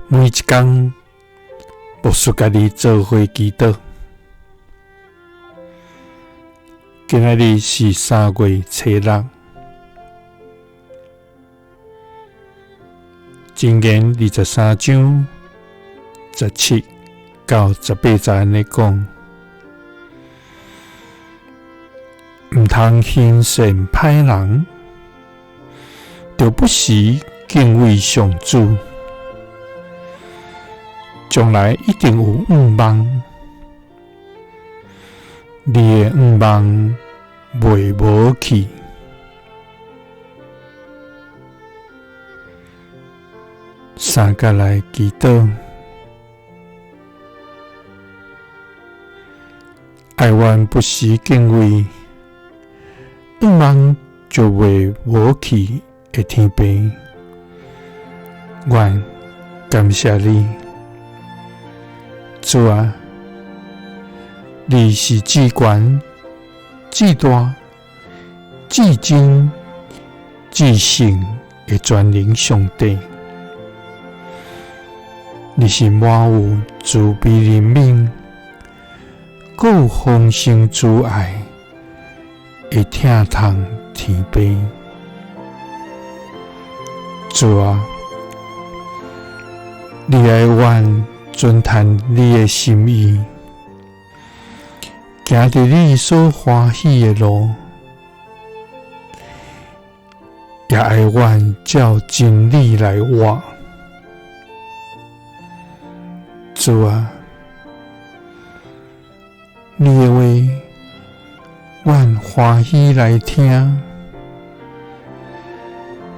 每一工，牧師佮你做伙祈禱。今仔日是3月初6，箴言23章17到18節按呢講：毋通行善歹人，著不時敬畏上主，將來一定有向望，你的向望袂無去。三佮來祈禱，愛阮不時敬畏，向望就袂無去的天父，阮感謝你，主啊，你是至懸、至大、至真、至聖的全能上帝，你是滿有慈悲憐憫、閣有豐盛慈愛的疼痛天父。主啊，你愛阮遵行你的心意，行佇你所歡喜的路，也愛阮照真理來活。主啊，你的話，阮歡喜來聽；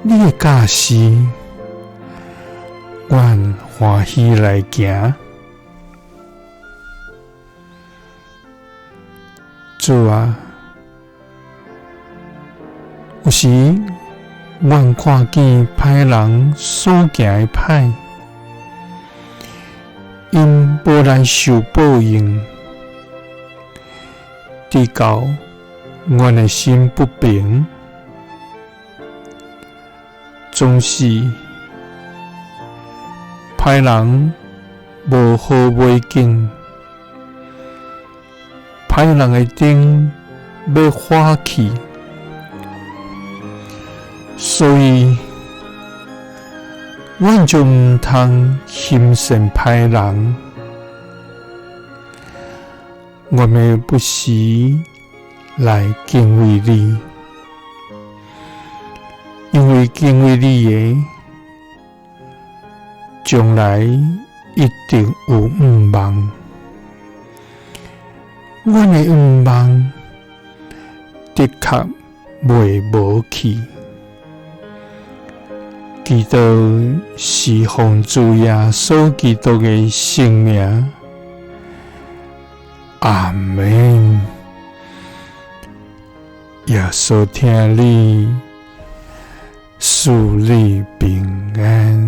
你的教示，阮歡喜來行。主啊，有時阮看見歹人所行的歹，𪜶無來受報應，直到阮的心不平，總是歹人無好尾景，歹人的燈欲火去，所以阮就毋通行善歹人，阮欲不時來敬畏你，因為敬畏你的，將來一定有向望。阮的向望的確袂無去。祈禱是奉主耶穌基督的聖名，阿們。耶穌疼你，賜你平安。